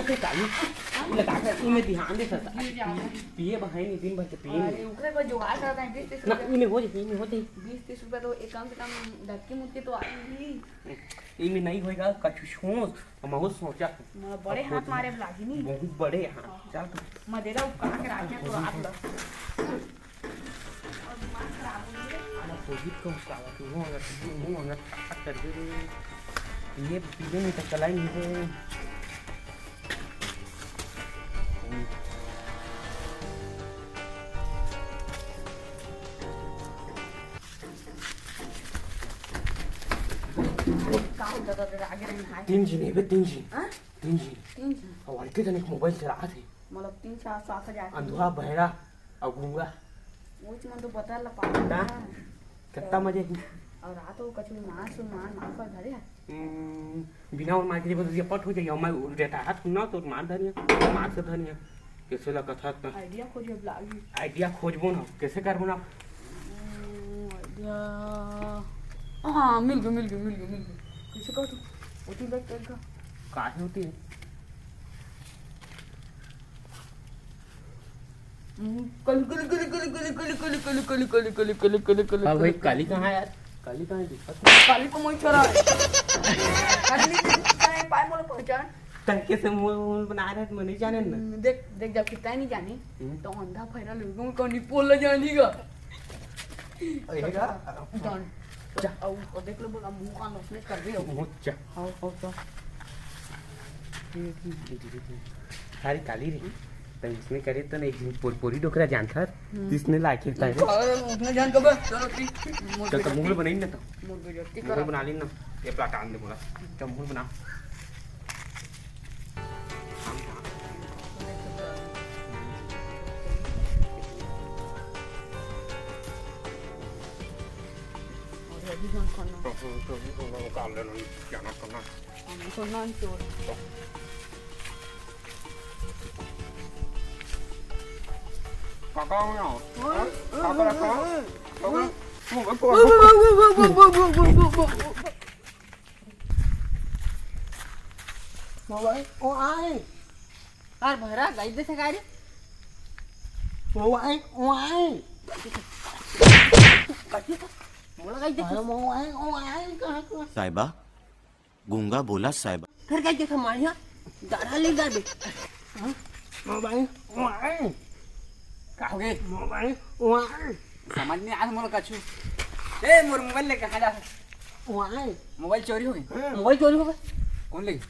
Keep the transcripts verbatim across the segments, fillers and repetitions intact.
काली, लगा के इमे ध्यान दे सकता। गिर जाओ। पिए बहाई नहीं, दिन भर के पिए अरे, नहीं। ओकरे बर जुगाड़ करत हन, बीस तीस ना, रुपया। इमे हो जाई, इमे हो जाई। बीस तीस रुपया तो एक कम से कम धक्की मुक्की तो आ ही। इमे नहीं होएगा, कछु सोच, हम बहुत सोचा। मोला बड़े अब हाथ सोच मारे लागही नहीं। बहुत बड़े हाथ। हाँ। चल तो। मदेरा उपका के राखे तो रात ल। अरे, कोविड का उसका आवा, तू हो अगर, तू हो अगर, क्या कर दे रे? ये पीले नहीं तो चला ही नहीं रे। का हो जाता तेरा आगे रहना है? तीन जी नहीं बे, तीन जी। हाँ? तीन जी। तीन जी। और के जने मोबाइल चला थे। मतलब तीन चार सात हजार। अंधुआ, बहरा और गूंगा। वो मन तो बता ला पाता का? ना। कितना मजे ही। और रात को कछु मांस, मांस, मांस पर धरे है। हम्म, बिना और मार के बस ये पट हो जाइए, मैं उड़ देता हाथ ना तो मार धनिया, मार से धनिया। कैसे ला कथा त? आइडिया खोजे लागही। आइडिया खोजबो ना, कैसे करबो ना? हम्म, आइडिया। हाँ, मिल गया, मिल गया, मिल गया, मिल गया। कैसे कर तू? होती देख, देख। काहे होती है? हाँ भाई, काली कहाँ है यार? काली कहाँ है? दिखत नहीं। काली को मोई छोरा है। काली नहीं दिखता है, पाए मोला पहचान। तंके से मुंह, मुंह बना रहे, मैं नहीं जाने ना। हम्म, देख, देख, जब कितना ही नहीं जानी, हम्म। तो अंधा फैरा लोगों को नहीं पोल जानी का। अरे का? जान। जा। और, और देख लो, बोला, मुंह कान उसने कर दिया। मुंह जा। हाँ, हाँ, हाँ। सारी काली रे। तो इसने करे तो नहीं, पोर-, पोरी डोकरा जानथर। हम्म। इसने लाके तारे। अरे, उसने जान कब? चलो, ठीक। चल, तो मुंह बनाई ना तो। मुंह बेइज्जती मुंह करा। बना ली ना। ये प्लाट आन दे बोला। चल, मुंह बना। और अभी कौन खाना? तो, तो, तो, तो, वो काम लेना, क्या ना करना। हम तो नॉन चोर। काका हो ना? हाँ? काका रखा? काका? मोबाइल, ओ आए। यार भरा गाई दे से गाड़ी। ओ आए, ओ आए। मोला गाई दे। अरे, ओ आए, ओ आए, कहाँ को? साहिबा, गूंगा बोला साहिबा। फिर कह के मारिया, दाढ़ा ले जा दे। हाँ? Mobile, mobile. का हो गए? Mobile, mobile. समझ नहीं आ मोला कछु। ए, मोर मोबाइल लेके कहाँ जा? मोबाइल। मोबाइल चोरी हो गए? हाँ। मोबाइल चोरी हो गए? कौन ले गए?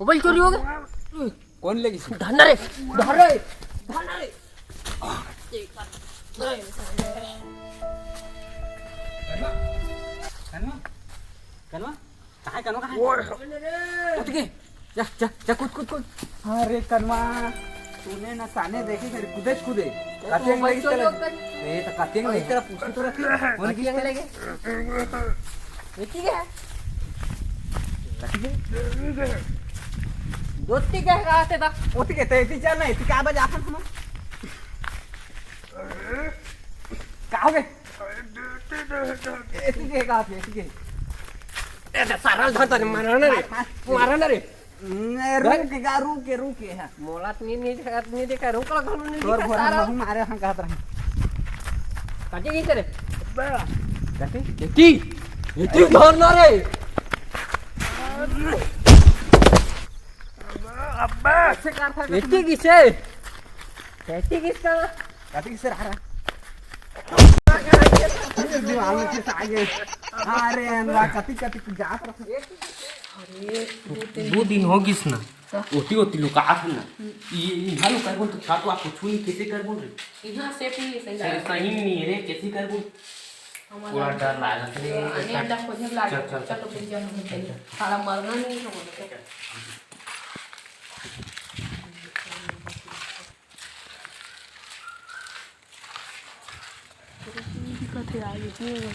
मोबाइल चोरी हो गए? कौन ले गए? धन रे, धन रे, धन रे। कनवा, कनवा, कनवा। कहाँ है कनवा, कहाँ है? ओए। कूद के। जा, जा, जा, कूद, कूद, कूद। अरे कनवा, तूने ना साने देखे, फिर कूदे, कूदे। तो कतेंग मोबाइल लगी चोरी तेरा। हो गया। ए, तो कतेंग लगी तेरा पूछी तो रखी। कौन कतेंग किसने लगे? ये की है? कतेंग? दोस्ती क्या है, कहाँ से था? वो तो कहते हैं, इतनी जाना है, इतनी क्या बजा था हम? का हो गए? एती के का थे, एती के। ए, सारा घर तो मारा ना रे। मार, मार। मारा ना रे। नहीं, रुक के, रुक के, रुक के, हाँ। मोला तो नहीं, नहीं देखा, नहीं देखा, रुक ला, घणो नहीं तोर देखा, बोरा सारा। नहीं मारे, हाँ, कहत रहे। काटे की करे? बा। काटे? एती, एती धर ना रे। अब्बा। ऐसे कर था एती किसे? एती किसका? काटे किसे रहा रहा? दिमाग में किस आ गए? अरे, अनवा, कति, कति जात रहा। अरे, दो तीन दो दिन हो गिस ना। का? ओती, ओती लुकात हे ना। हम्म। ये, इहाँ लुकाय बोल तो छात वा कुछ नहीं, कैसे कर बोल रही? इहाँ सेफ नहीं है, सही सही, बात। सही नहीं है रे, कैसे कर बोल? हमारा पूरा डर लागत रे। आने अंडा खोजे लाग। चल, चल, चलो, चल। फिर क्या हम चल, चल। साला मरना नहीं है, हमारा। चल। दिखत हे यार, ये नहीं है।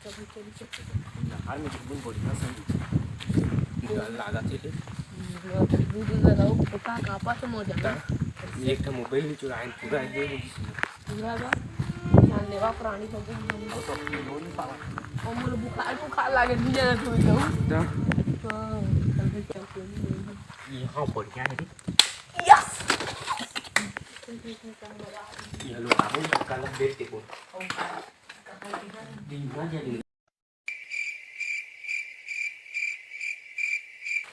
चलो, चलो, चलो। नहर में घूमन बढ़िया संग डर लागत हे। दूध लगाओ, पता कापा से मर जाना। एक ठो मोबाइल भी चुराए, पूरा ये पूरा बा। जानलेवा प्राणी हो गए हम लोग। और मोर बुखार, बुखार लागे, नहीं जाना तू तो। हाँ, चल, चल, चल। यहाँ बढ़िया है रे। यस। ये लो, आबो, कल देख देखो। दिन भर जली।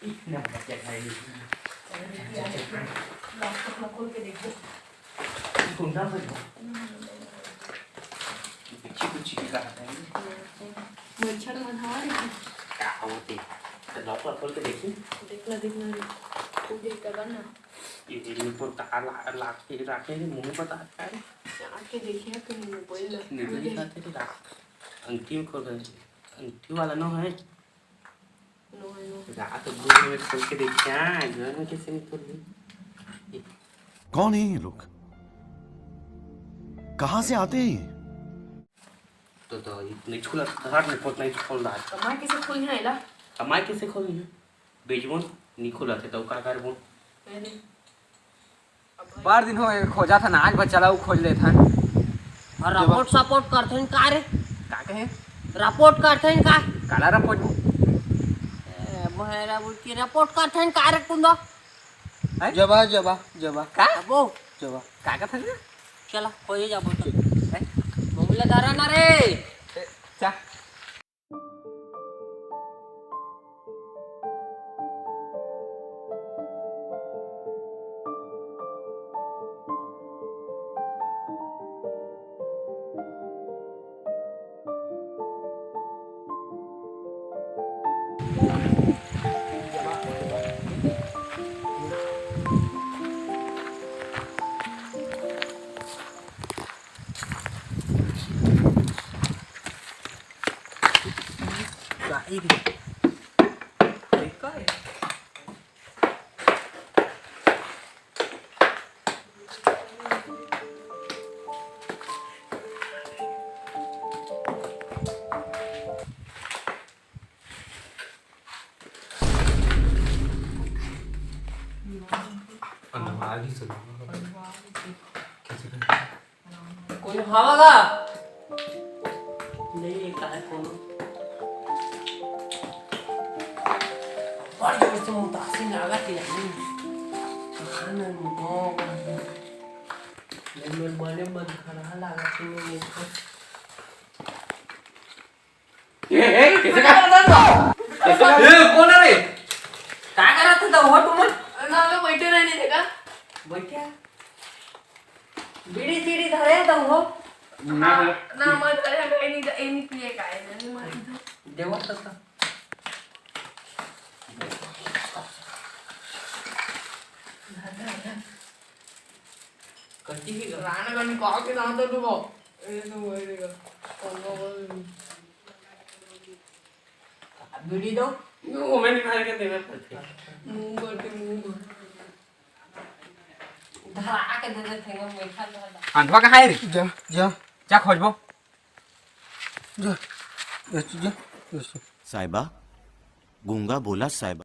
इतना बच्चा खाए नहीं। लॉक खोल के देखो। कुंडा से पीछे कुछ चीज का है। मच्छर मन हवा रे। का होते? तो लॉक खोल के देखी। देखना, देखना रे। तू देख कर ना। ये देखने को तार ला-, लाके राखे हैं, मुंह बता है। आके देखिए तो मोबाइल ना। नहीं, नहीं खाते थे रात। अंतिम खोल रहे। अंतिम वाला नो है। नो है, नो। रात दो में खोल के देखिए, हाँ, घर में कैसे नहीं खोल रही? कौन है ये लोग? कहाँ से आते हैं ये? तो, तो, नहीं खुला, धड़ाक में पोत नहीं खोल रहा है। कमाई कैसे खोली है, एला? कमाई कैसे खोली है? बेजवन नहीं खुला थे, तो का करबो? अरे। बार दिन हो गए, खोजा था ना, आज बस चला, वो खोज लेथन। और रिपोर्ट सपोर्ट करथन का रे? का कहे? रिपोर्ट करथन का? काला रिपोर्ट? ए, मोहरा बुल के रिपोर्ट करथन का रे कुंदो? हैं? जबा, जबा, जबा। का? अबो। जबा। का कथन रे? चला, कोई जाबो तो। हैं? मोबाइल धरा ना रे। ए, चा। अंधवा गिस। कोई हवा गा? नहीं, ये काहे कोनो? बड़ जोर से मुतासी लागत है। कहाँ में मुताओ? ये मेरे बड़े मन खड़ा लागत है, ये तो। ए, ए, कैसे का? कैसे का? ए, कौन है रे? का करत था वो तुमन? ना, मैं बैठे रहने देगा। बैठे? बीड़ी सीड़ी धरे तो हो? ना, ना। ना, मत करे, हम कहीं नहीं, ये नहीं पिए का है, नहीं, मत दो। देवा सस्ता। कच्ची की राणा का निकाल के ना तो तू को। ए, तो वही देगा। बीड़ी दो। वो मैं निकाल के देना पड़ते। मुंह करके, मुंह कर। धरा के दे देते हैं, मीठा धरा। अंधवा कहाँ है रे? जा, जा। जा खोजबो। जा, जा, जा, जा। साहिबा, गूंगा बोला साहिबा।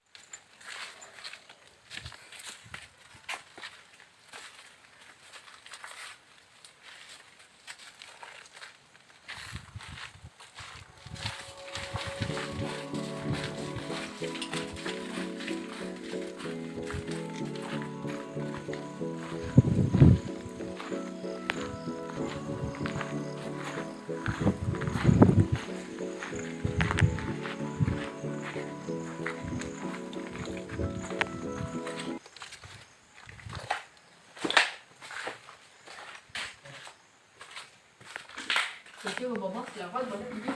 देखिए वो बाबा, क्या बात बने,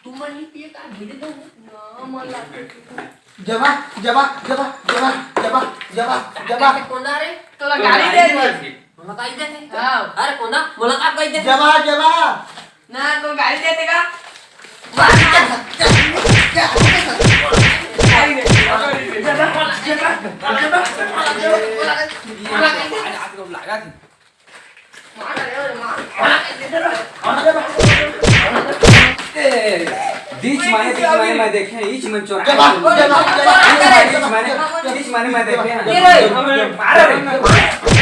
तुम नहीं पिए का, धीरे दो। ना, मन लागते। जबा, जबा, जबा। कोना रे? तोला गाली दे दे। मोला गाली दे दे। हाँ। अरे कोना, मोला का गाली दे दे? जबा, जबा। ना, तो गाली दे देगा। गाली दे। जबा, जबा, जबा। ए, बीच माने, बीच माने मैं देखे, बीच में चोरा। जबा, जबा, जबा। बीच माने, बीच माने, बीच माने मैं देखे। ये रे, मारा रे।